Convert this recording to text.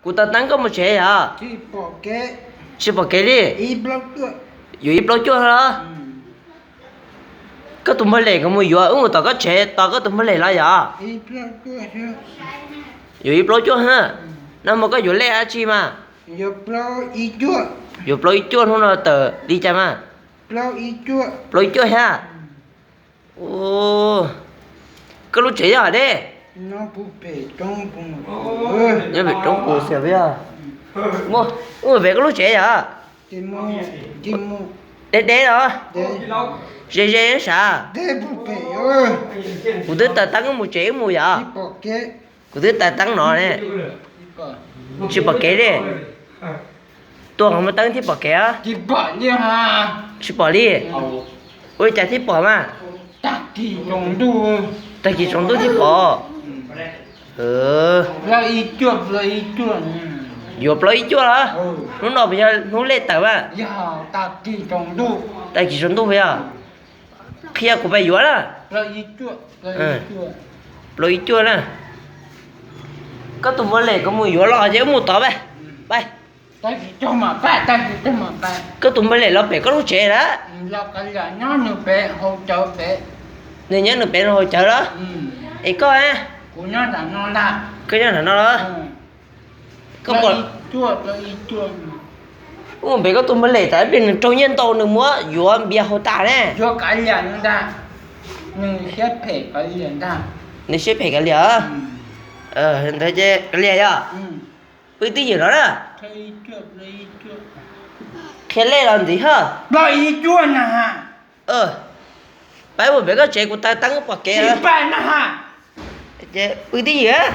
Kuv taw teeb koj mus tsev yom? Tsis pom kev li. Yuav ib plaub cuaj los? Koj tus npawg Lem kuv mus yuav, wb mus tom koj tsev tos koj tus npawg Lem los yom? Yuav ib plaub cuaj ha. Nag hmo koj yuav lej dab tsi mas? Yuav plaub ib cuaj hnub no tawm li cas mas? Plaub ib cuaj thiab. Koj lub tsev yog deb? Nyob pem roob pus xia yog. Wb mus pem koj lub tsev yom? Deb deb los? Ze ze sav. Kuv twb taw teeb mus tsev wb mus yom? Kuv twb taw teeb no ne. Tsis pom kev li. Tuaj qhov muaj teeb thiaj pom kev. Tsis pom li. Ua li cas thiaj pom mas? Tag kis tsaus ntuj thiaj pom. Yuav plaub ib cuaj los? Hnub no puas yog hnub lej tawm mas? Tag kis tsaus ntuj puas yog? Qhia kuv pab yuav na. Plaub ib cuaj na. Koj tus npawg Lem kuv mus yuav los ces wb mus tod pab. Koj tus npawg Lem los pem koj lub tsev lawm? Nws nyob nws pem hauv cawv los? Es koj? Koj nyob nram no los? Koj pom? Wb mus pem koj tus npawg Lem tas ib pliag nws raug nyiaj ntau nws muab yuav npias haus tas ne. Nws siab phem kav liam. Ntawd ces kav liam yog. Pw twj ywm no na. Qhia lej los ntxiv hab. Pab mus pem koj tsev kuv taw teeb pom kev. Pw twj ywm.